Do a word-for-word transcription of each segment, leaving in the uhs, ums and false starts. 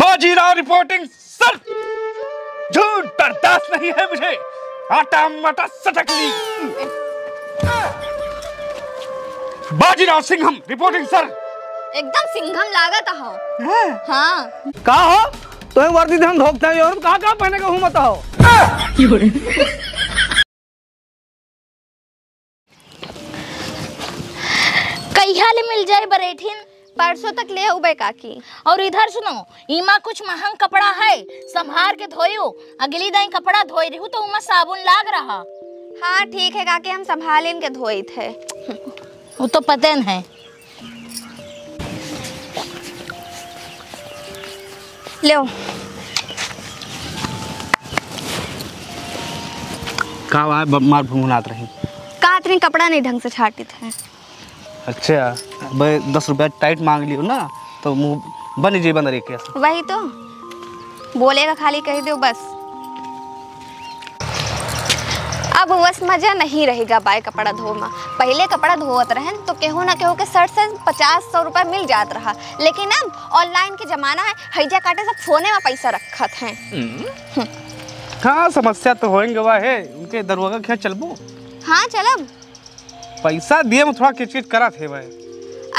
बाजीराव reporting sir। झूठ बर्दाश्त नहीं है मुझे। आटा माटा सटक ली। बाजीराव सिंघम reporting sir। एकदम सिंघम लागत हो। हैं? हाँ। का हो? तोहे वर्दी देहन धोखते हैं, और कहाँ कहाँ पहने का घूमत हो? कहिया ले मिल जाए बरेठिन? परसों तक ले अउबे काकी। और इधर सुनो, इमा कुछ महंग कपड़ा है, संभार के धोइयो। अगली दाई कपड़ा धोई रहू तो उमा साबुन लाग रहा। हाँ ठीक है काकी, हम संभालिन के धोइत है। वो तो पते न है। लो। का बा, ब-, मार भुनभुनात रही। का इतनी कपड़ा नहीं ढंग से छाटित है। अच्छा, बे दस रुपया टाइट मांग लियो ना, तो मुंह बन जे बन रे कैसे। वही तो, बोलेगा खाली कह दो बस। अब वस मजा नहीं रहेगा बाय कपड़ा धो मा। पहिले कपड़ा धोवत रहन तो केहू ना केहू के सठ से पचास सौ रुपया मिल जात रहा, लेकिन अब online के जमाना है, हैजा काटे सब फोने मा पैसा रखत हैं। हम्म। हाँ, समस्या तो होएंगे वा है, उनके दरोगा के यहाँ चलबो? हाँ, चलब। पैसा दिए में थोड़ा किचकिच करत है भाई।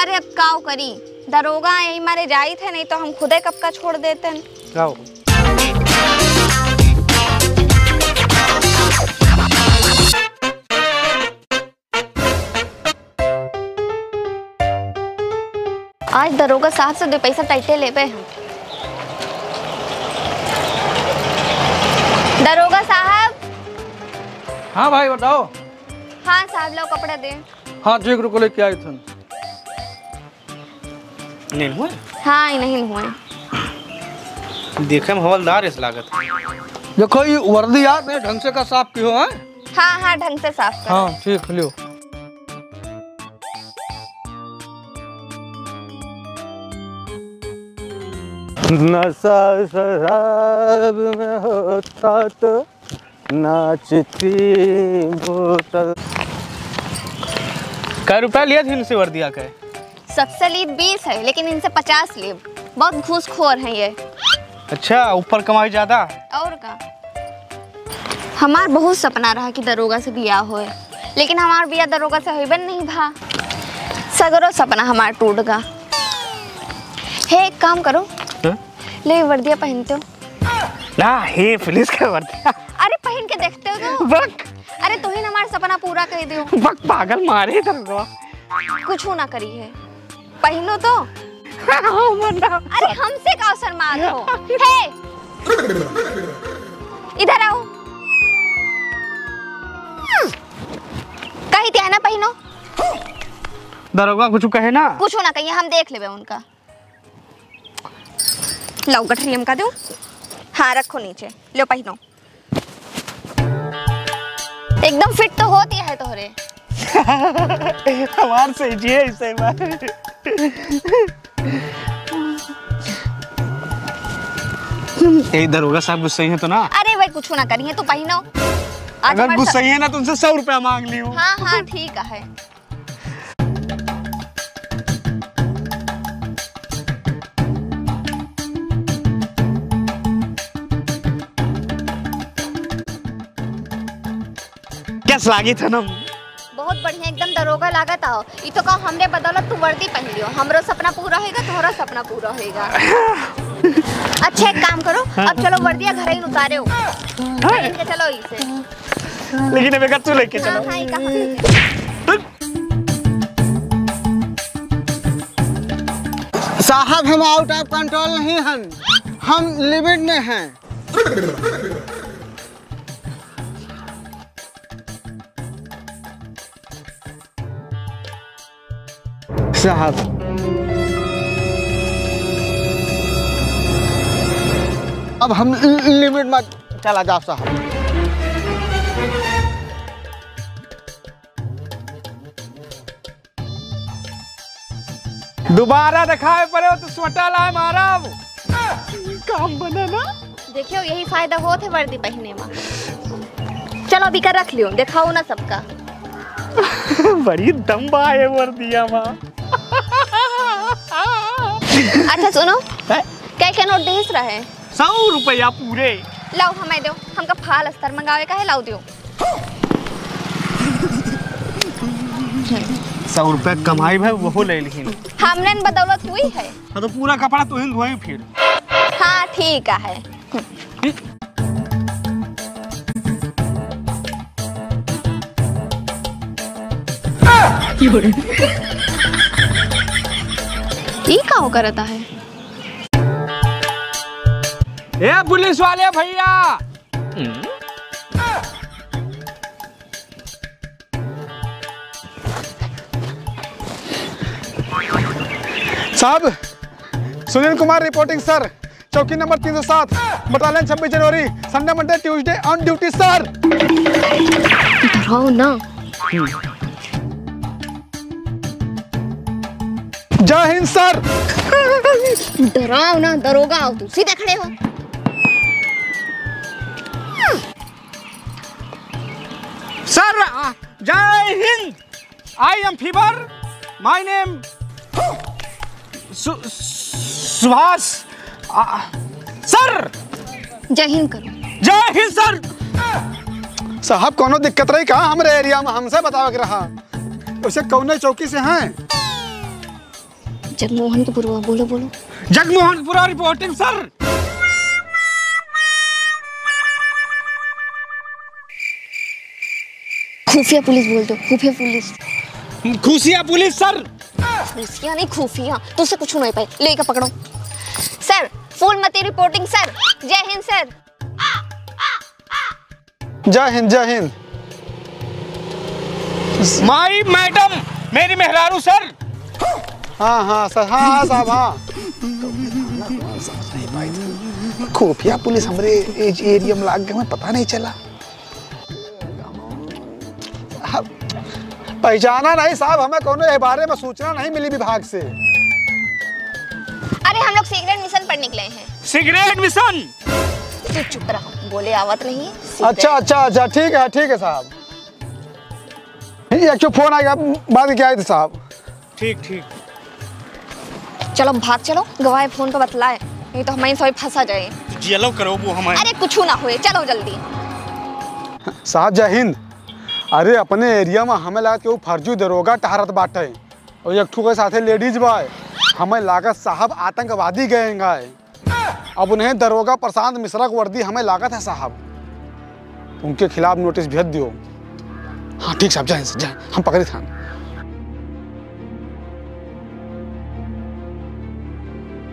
अरे अब काव करी, दरोगा यही मारे जाइत है, नहीं तो हम खुदे कब का छोड़ देते हैं। जाओ। आज दरोगा साहब से दो पैसा टाइटे लेबे हम। दरोगा साहब। हाँ भाई, बताओ। हाँ साहब, लो कपड़ा दे। हाँ ठीक, रुको, लेके आई थन। नहीं हुए? हाँ, ये नहीं हुए। देखे में हवलदार इस लागत। देखो, ये वर्दी यार, मैं ढंग से का साफ कियो है। हाँ, हाँ, ढंग से साफ कर। हाँ, ठीक, लियो। नशा शराब में होता तो नाचती बोतल। कै रुपया लिया थी इनसे वर्दिया के? सबसे ली बीस है, लेकिन इनसे पचास ली। बहुत घूसखोर हैं ये। अच्छा, ऊपर कमाई ज्यादा? और का? हमार बहुत सपना रहा कि दरोगा से बियाह होए, लेकिन हमार बियाह दरोगा से होइबे नहीं भा। सगरो सपना हमार टूट गा। हे, एक काम करो, हाँ? ले वर्दिया पहनते हो। ना, हे पुलिस का वर्दी। अरे पहन के देखते हो तो। बक। अरे तू ही ना हमार सपना पूरा कर दियो। बक पागल मारे इधर को। कुछ ना करी है, पहनो तो। मरना। अरे हमसे का शर्मात हो? हे, इधर आओ। कही थी ना पहनो। दरोगा कुछ कहे ना? कुछ ना कहिए, हम देख लेबे उनका। लाओ गठरी हमका दो। हाँ, रखो नीचे, लो पहिनो। एकदम फिट तो होती है तोहरे। हमार से जिए इसे बार। ए, दरोगा साहब गुस्सा ही है तो ना? अरे भाई, कुछ ना करिए, तू पहिनो। आज अगर हमारे गुस्सा ही है ना, तो उनसे सौ रुपया मांग लियो। हाँ, हाँ, ठीक है। कैस लागी थनम? बहुत बढ़िया, एकदम दरोगा लागत आओ। ई तो का हमरे बदौलत तू वर्दी पहन लियो। हमरो सपना पूरा होएगा, तोहरा सपना पूरा होएगा। अच्छा, एक काम करो, हाँ। अब चलो वर्दिया घर ही उतारे हो। हाँ। पहन के चलो इसे। लेकिन अब एक तू लेके हाँ, चलो। हाँ, ये कहाँ से? साहब, हम out of control नहीं हन, हम limit में हैं। साहब, अब हम limit में चला जाओ साहब। दोबारा देखाए पड़े हो तो सोटा लाए मारब। काम बना ना। देखियो, यही फायदा होत है वर्दी पहने में। चलो, अभी का रख लियो, दिखाओ ना सबका। बड़ी दम बा ये वर्दिया मा। अच्छा सुनो, हैं? कै के नोट दिहिस रहे? सौ रुपया पूरे। लाओ, हमें दो, हमका फाल अस्तर मंगावे का है, लाओ दियो। सौ रुपया कमाई भाई, वो ले लिहिन। हमरे न बदौलत हुई है। हाँ, तो पूरा कपड़ा तुहिन धोई फिर। हाँ, ठीक है। ई का करता है? ए पुलिस वाले भैया, साहब, सुनील कुमार reporting sir, चौकी नंबर तीन सौ सात, बटालियन छब्बीस जनवरी, Sunday, Monday, Tuesday on duty sir। डराओ ना। जय हिंद sir। डराओ ना, दरोगा आओ, तू सीधे खड़े हो। Sir, आ, जय हिंद। I am fever। My name सु-, सुभाष। आ, sir। जय हिंद करो। जय हिंद sir। साहब, कौनो दिक्कत रही का हमरे area में? हमसे बतावे के रहा। वैसे कौने चौकी से हैं? जगमोहनपुरा, बोलो, बोलो। जगमोहनपुरा reporting sir। खुफिया पुलिस बोल दो, खुफिया पुलिस। खुफिया पुलिस sir। खुफिया नहीं, खुफिया। तुझसे कुछ नहीं पाए, लेके पकड़ो। Sir, फूलमती reporting sir। जय हिंद sir। जय हिंद, जय हिंद। My madam, मेरी मेहरारू sir। हाँ, हाँ, sir, हाँ, हाँ, साहब, हाँ। खुफिया पुलिस हमरे ए-, area में लाग गए, हमें पता नहीं चला। अब पहचाना नहीं साहब, हमें कौनो ए बारे में सूचना नहीं मिली विभाग से। अरे, हम लोग secret mission पर निकले हैं। Secret mission? तू चुप रहो, बोले आवत नहीं, secret। अच्छा, अच्छा, अच्छा, ठीक है, ठीक है साहब। ये एक ठो phone आएगा, बाद में क्या है साहब? ठीक, ठीक। चलो, भाग चलो, गवाए phone पे बतलाए, नहीं तो हमारी सभी फंसा जाए। जियलो करो वो हमारे। अरे, कुछ ना हुए, चलो जल्दी। साहब, जय हिंद। अरे, अपने area में हमें लगा कि वो फर्जी दरोगा टहरत बाटे। और एक ठो के साथे ladies बा। हमें लागत साहब आतंकवादी गए हैं। अब उन्हें दरोगा प्रशांत मिश्रा की वर्दी हमें लागत है साहब। उनके खिलाफ notice भेज दियो। हाँ, ठीक साहब, जाए, जाए, हम पकड़े थान।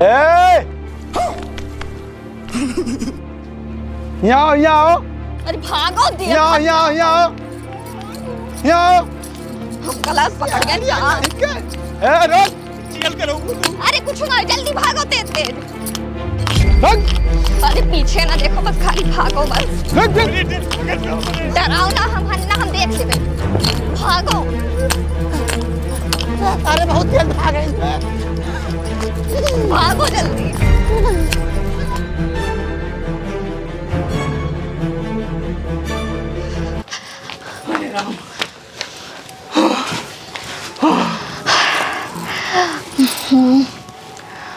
ए! यहाँ आओ, यहाँ आओ। अरे भागो, दिया यहाँ, यहाँ, यहाँ आओ। यहाँ आओ। हम गलत पकड़ गए। ए, रुक। अरे कुछ ना, जल्दी भागो, तेज तेज। भाग। अरे पीछे ना देखो, बस खाली भागो बस। भाग, भाग। डराओ ना, हम हन ना, हम देख लेबे। भागो। अरे बहुत तेज भाग है इसमें। भागो जल्दी।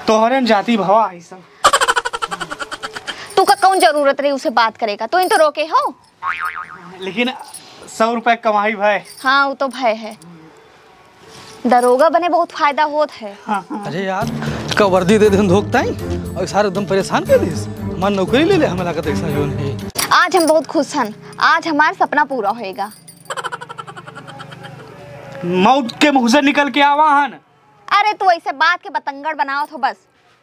तोहरे न जाति भवा है सब। तू का कौन जरूरत रही उसे बात करे का? तू ही तो रोके हो। लेकिन सौ रुपए कमाई भय। हाँ, वो तो भय है। दरोगा बने बहुत फायदा होत है। अरे यार, का वर्दी दे देन धोकताई और सारे एकदम परेशान कर दिस। हमार नौकरी ले ले, हमें लागत ऐसा जोन है। आज हम बहुत खुश हन, आज हमार सपना पूरा होएगा। मौत के मुंह से निकल के आवा हन। अरे तू ऐसे बात के बतंगड़ बनावत हो बस।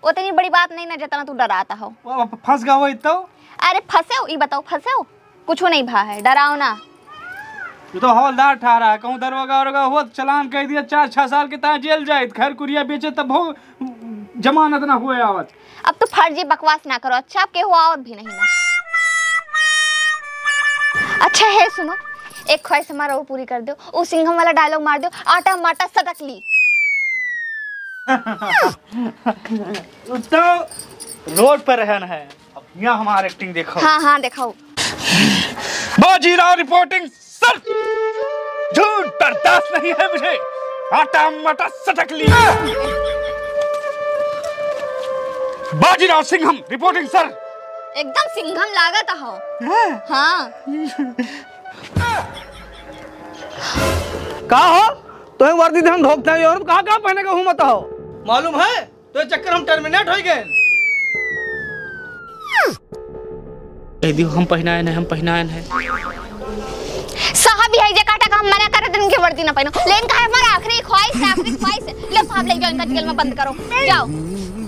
उतनी बड़ी बात नहीं ना जितना तू डराता हो। वो अब फंस गया हो तो? अरे फंसे हो, ई बताओ फंसे हो? कुछ नहीं भा है, डराओ ना। तू तो हवलदार ठहरा है, कहूँ दरोगा वरोगा हो तो चालान कर दिया, चार छह साल के तहाँ जेल जाए, घर कुरिया बेचे तब हो जमानत ना हुए आवत। अब तो फर्जी बकवास ना करो, अच्छा अब केहू आवत भी नहीं ना। अच्छा है सुनो, एक ख्वाहिश हमारा और पूरी कर दो, वो सिंघम वाला dialogue मार दो, आटा माटा सटक ली। तो रोड पर रहन है, अब यहाँ हमार acting देखो। हाँ हाँ दिखाओ। बाजीराव reporting sir। झूठ बर्दाश्त नहीं है मुझे। आटा माटा सटक ली। बाजीराव सिंघम reporting sir। एकदम सिंघम लागत हो। हैं? हाँ। का हो? तोहे वर्दी देहन धोखता है और कहाँ कहाँ पहने का घूमत हो? मालूम है? तो ये चक्कर हम terminate हो गए। कह दियो हम पहिनाए नहीं, हम पहिनाए नहीं। साहब, यही जे काटा का हम मना करत इनके वर्दी ना पहनो। लेकिन का है हमारा आखिरी ख्वाहिश है, आखिरी ख्वाहिश है। लो साहब, ले जाओ इनका जेल में बंद करो। जाओ।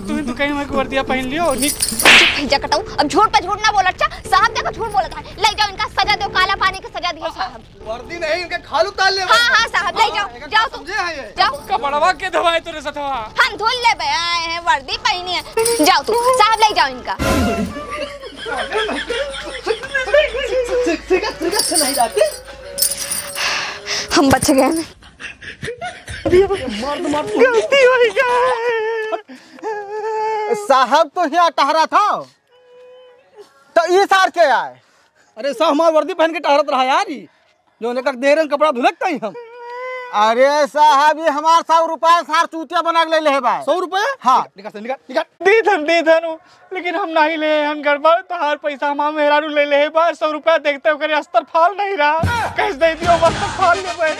तुम तो कहीं हमारे वर्दिया पहन लियो, निक। चुप है, जा कटाऊ। अब झूठ पे झूठ ना बोल। अच्छा, साहब देखो झूठ बोलत है। ले जाओ इनका सजा दो, काला पानी की सजा दियो साहब। वर्दी नहीं, इनके खाल उतार ले। हाँ, हाँ साहब, ले जाओ, हाँ, जाओ तुम। समझे हैं ये? जाओ। कपड़वा के धोवाए तोरे सथवा? हम धुल लेबे, आए हैं, वर्दी पहनी है। जाओ तू, साहब ले जाओ इनका। ठीक, ठीक है, ठीक है, नहीं जाते। हम बच गए ना। मर्द, मर्द। गलती हो गया। साहब तो यहाँ टहरा था, तो ई सार के आए? अरे साहब, हमार वर्दी पहन के टहरत रहा यार, ई जो लेकर दे रहे हैं कपड़ा धुलकता ही हम। अरे साहब, ये हमार सौ रुपया सार चूतिया बना के ले ले है भाई। सौ रुपया? हाँ। निकाल, निकाल, निकाल। दी थन, दी थन, लेकिन हम नहीं ले, हम गड़बड़, तोहार पैसा हमार मेहरारू ले ले है भाई, सौ रुपया देखते ओकरे अस्तर फाल नहीं रहा, कैसे दे दियो, अस्तर फाल ले भाई।